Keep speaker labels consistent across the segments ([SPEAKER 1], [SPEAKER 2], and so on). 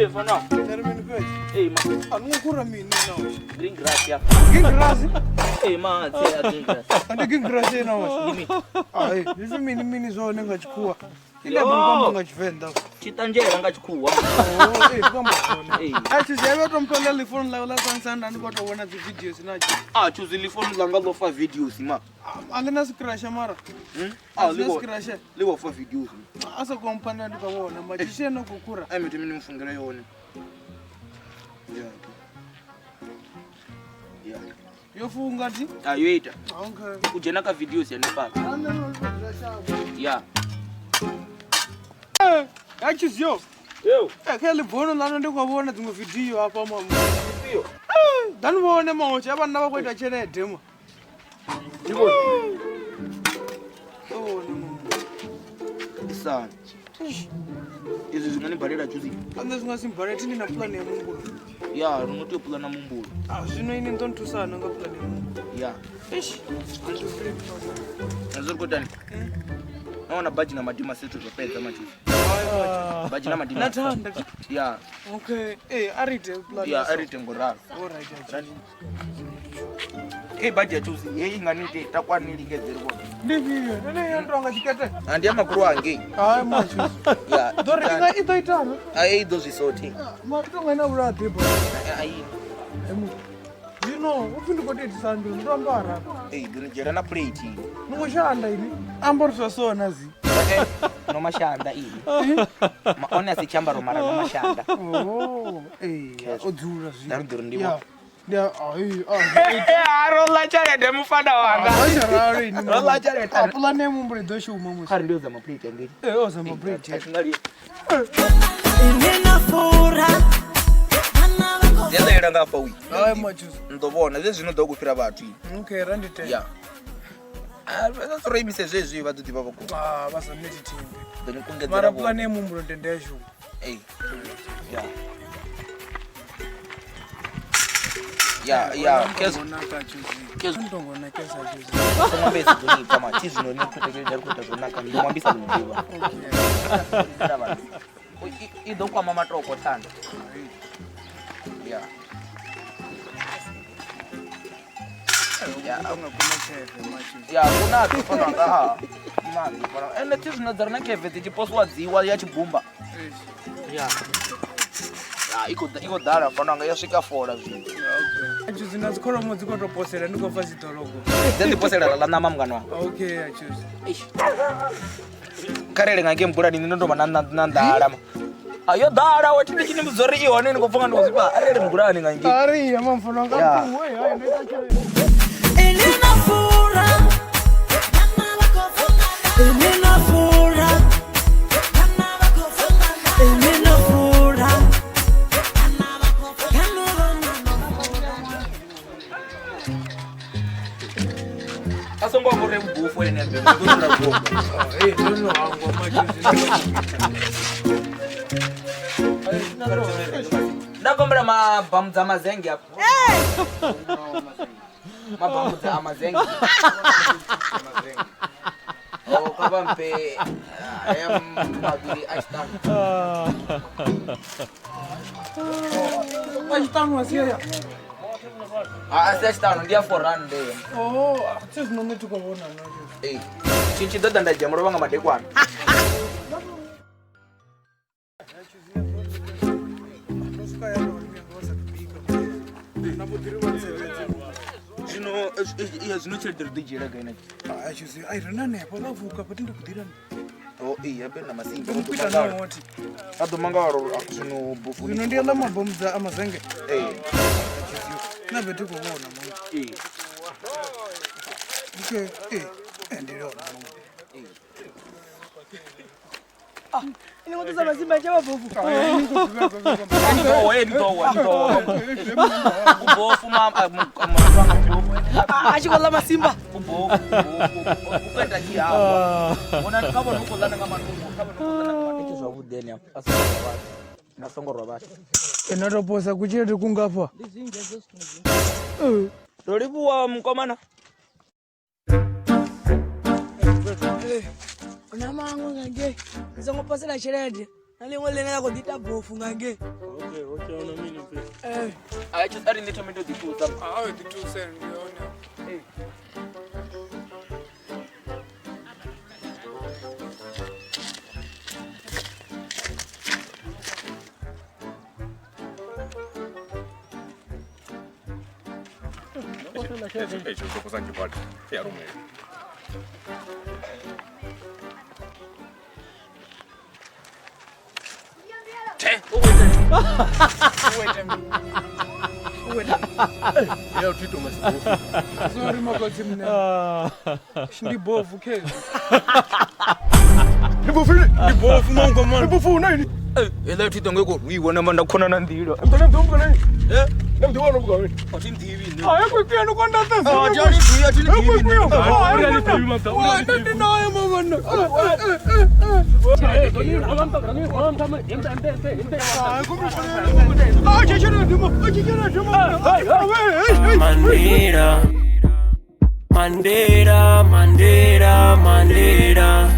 [SPEAKER 1] Eh, fana.
[SPEAKER 2] Nari mini fhedzi.
[SPEAKER 1] Eh, ma
[SPEAKER 2] A ni ngo khura mini na hoxe.
[SPEAKER 1] green grass ya.
[SPEAKER 2] Green grass.
[SPEAKER 1] Eh, ma tse ya green grass.
[SPEAKER 2] Andi green grass ena hoxe.
[SPEAKER 1] Ndi mini?
[SPEAKER 2] Ai, zwi mini mini zwone nga tshikhuwa. Ine bva kwamba nga Tshivenḓa.
[SPEAKER 1] Tshiṱanzhela nga tshikhuwa.
[SPEAKER 2] Oh, eh, kwamba zwone.
[SPEAKER 1] Eh.
[SPEAKER 2] A tshi zwi to mpha ḽi phone ḽa ḽa Samsung nda ndi khou tou vhona dzi videos na tshi.
[SPEAKER 1] Ah, choose li phone langa ḽo fa videos ma.
[SPEAKER 2] A ḽi na scratch mara.
[SPEAKER 1] Ah,
[SPEAKER 2] A
[SPEAKER 1] li
[SPEAKER 2] ḽi
[SPEAKER 1] ko
[SPEAKER 2] scratch.
[SPEAKER 1] li ko fa videos.
[SPEAKER 2] A sa kompha nda ndi khou vhona ma tshi no khou khura.
[SPEAKER 1] Ai miti mini mufungela yone. Yeah. Yeah.
[SPEAKER 2] Yo funga ti.
[SPEAKER 1] Ah, yo ita.
[SPEAKER 2] Okay.
[SPEAKER 1] U dzhena kha videos hanefhaḽa. Yeah.
[SPEAKER 2] Ya tshizio.
[SPEAKER 1] Yo.
[SPEAKER 2] Eh, kha ḽi bono ḽa ndi khou vhona dziṅwe video hafha ma.
[SPEAKER 1] Ifhio?
[SPEAKER 2] Ḓani vhone mahotshe a vhanna vha khou ita tshelede ma.
[SPEAKER 1] Ndi vhone.
[SPEAKER 2] Vhone ma.
[SPEAKER 1] Isana. Izwi zwi nga ni balela juzi.
[SPEAKER 2] Ande zwi nga si mbale thi ndi na pulane ya muhumbulo.
[SPEAKER 1] Ya, ri ngo tea u pulana muhumbulo.
[SPEAKER 2] Ah, zwino ini ndo nthusana nga pulane ya muhumbulo.
[SPEAKER 1] Ya.
[SPEAKER 2] Eish, andi feel
[SPEAKER 1] Nazwo ri khou itani? Na wana badzhi na madima sethu zwo fhedza majuzi. Badzhi na madima.
[SPEAKER 2] Na thanda.
[SPEAKER 1] Ya.
[SPEAKER 2] Okay, eh a ri ite pulane.
[SPEAKER 1] Ya, a ri ite ngoralo.
[SPEAKER 2] All right.
[SPEAKER 1] Kei badzhi ya juzi heyi nga ni ite takwani lingedze ri vhone.
[SPEAKER 2] Ndi fhio? Ene ya ndo nga tshikete.
[SPEAKER 1] Ah, ndi ya magulu angei.
[SPEAKER 2] Hayi majuzi.
[SPEAKER 1] Ya.
[SPEAKER 2] Ḓo ri inga i ḓo itana.
[SPEAKER 1] Ai i ḓo zwi sothe.
[SPEAKER 2] Ma to nga ina vhulaḓi bo.
[SPEAKER 1] Ai.
[SPEAKER 2] Zwino upfi ndi khou tou itisa ndo ndo ambara.
[SPEAKER 1] Ei, ḓo ni dzhiela na plate.
[SPEAKER 2] Ni khou shanda ini. Ambaro zwa so na zi.
[SPEAKER 1] No mashanda ini. Ma one a si tshiambaro mara no mashanda.
[SPEAKER 2] Oh, eh, o dzula zwino.
[SPEAKER 1] Nda ri ḓo ri ndi
[SPEAKER 2] Ya. Ndi a ai ai.
[SPEAKER 1] Ro ḽa tshelede mufana wanga.
[SPEAKER 2] Arali ini.
[SPEAKER 1] Ro ḽa tshelede.
[SPEAKER 2] A pulane ya muhumbulo i ḓo shuma musi.
[SPEAKER 1] Kha ri ndi yo zama plate angei.
[SPEAKER 2] Eh, o zama plate.
[SPEAKER 1] Ndi a ḽela nga hafha uyi.
[SPEAKER 2] Hayi majuzi.
[SPEAKER 1] Ni ḓo vhona zwe zwino ḓo ku fhira vhathu ini.
[SPEAKER 2] Okay, ra ndi te.
[SPEAKER 1] Ya. Ah, vha ro imise zwezwi vha ḓo ḓivha vha khou.
[SPEAKER 2] Ah, vha sa neti thimbi.
[SPEAKER 1] Ḓo ni kungedzela
[SPEAKER 2] Mara
[SPEAKER 1] vhone.
[SPEAKER 2] pulane ya muhumbulo ndi ndi ya shuma.
[SPEAKER 1] Ei. Ya. Ya, ya, kezo Kezo.
[SPEAKER 2] Ndongona keza juzi.
[SPEAKER 1] songo mbesi ḓo ni pfa ma thi zwino ni khou ita ri khou ita zwo naka ndi mwambisa ḽiṅwe ḓuvha. I ḓo kwama matoko thanda. Ya.
[SPEAKER 2] Ya, nga kuma keve majuzi.
[SPEAKER 1] Ya, kuna ḓo fana nga ha. Kuna ḓo fana. Ende thi zwino dza re na keve dzi tshi poswa dziwa ya tshibumba. Ya. Ya, i khou i khou ḓala fana nga ya swika fola zwino.
[SPEAKER 2] Okay. Juzi na dzikholomo dzi khou tou posela ndi khou pfa dzi ḓorobo.
[SPEAKER 1] Dzi ḓi posela ra ḽa ṋama mungana wanga.
[SPEAKER 2] Okay, achuzi.
[SPEAKER 1] Kharele nga ngei mbulani nṋe ndo vha na na nḓala ma. A yo ḓala wa thi ndi tshi ni vhudza uri i hone ni khou pfa nga ndi khou zwifha arali mbulani nga ngei.
[SPEAKER 2] Ari ya mamfono nga
[SPEAKER 1] Ya.
[SPEAKER 2] mpuwe hayi ndo ita tshelede.
[SPEAKER 1] A songo amba uri vhubufo ene mbe ndo dzula vhubufo.
[SPEAKER 2] Eh, ndo no hangwa majuzi.
[SPEAKER 1] Nda kombela mabamudza mazenge apa. Mabamudza a mazenge. Oh, kha vha mphe haya mavhili a tshiṱanu.
[SPEAKER 2] A tshiṱanu a si ya.
[SPEAKER 1] Ah, a si a tshiṱanu ndi ya 4 rand.
[SPEAKER 2] Oh, thi zwino nṋe thi khou vhona na juzi.
[SPEAKER 1] Ee. Tshi tshi ḓo ḓa nda dzhia mulovha nga madekwana.
[SPEAKER 2] Ndo swika ya ndo uri vha sa bika. Na vho ḓiri vha tsevhedze.
[SPEAKER 1] Zwino iya zwino tshelede ri ḓo i dzhiela gai na?
[SPEAKER 2] Ah, juzi, ai ri na hanefha vha vuka fhati ndi khou ḓira.
[SPEAKER 1] Oh, iya be na masimba.
[SPEAKER 2] Ndi khou ita na hoti.
[SPEAKER 1] A ḓo mangala uri zwino bufu.
[SPEAKER 2] Zwino ndi aḽa mabamudza a mazenge.
[SPEAKER 1] Eh.
[SPEAKER 2] Na be thi khou vhona mama.
[SPEAKER 1] Eh.
[SPEAKER 2] Okay, eh, eh ndi yone mama.
[SPEAKER 3] Ini ngo ṱusa masimba tsha mabofu.
[SPEAKER 1] Ndi ḓo wa, ndi ḓo wa. Ubofu ma
[SPEAKER 3] A tshi khou ḽa masimba.
[SPEAKER 1] ubofu upeta tshihangwa. Vhona kha vhone u khou ḽana nga matungo, kha vhone u khou ḽana nga matungo zwavhuḓi ene a songo rwa vhathu. A songo rwa vhathu.
[SPEAKER 2] Ena to posa kutshelede kungafha.
[SPEAKER 1] Ndo livhuwa mukomana.
[SPEAKER 3] Una maṅwe nga ngei. Ni songo posela tshelede. Na ḽiṅwe ḽine ḽa khou ḓi ita bofu nga ngei.
[SPEAKER 2] Okay, okay, una mini mfethu?
[SPEAKER 3] Eh.
[SPEAKER 1] A tshi a ri ndi thome ndo ḓi thusa.
[SPEAKER 2] A ḓi thuse ndi hone. Sorry makotsi mne. Ndi bofu khezwi.
[SPEAKER 4] Ndi bofile.
[SPEAKER 2] Ndi bofu mongo man.
[SPEAKER 4] Ndi bofu na ini.
[SPEAKER 1] Heiḽa thi tongo iko rwiwa namba nda khona na nḓila.
[SPEAKER 4] Mntana mntu mukana ini.
[SPEAKER 1] Eh?
[SPEAKER 4] Na mntu wana mukana ini.
[SPEAKER 1] A thi nḓivhi nṋe.
[SPEAKER 2] Hayi kwekwiya nokwandata
[SPEAKER 1] A thi ani ḓivhi, a thi ni ḓivhi nṋe.
[SPEAKER 2] ndinaye mavana.
[SPEAKER 5] Mandela, Mandela, Mandela, Mandela.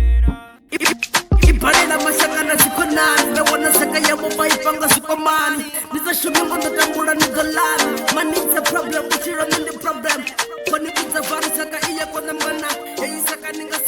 [SPEAKER 6] Ibalela mashaka na dzikhonani vha wana saka yavho vha i panga zwikwamani ndi sa shumi ngo ndo tambula ni ḓo lana money is a problem vhutshilo nṋe ndi problem khoni vhidza vari saka iya kona mngana heyi saka ni nga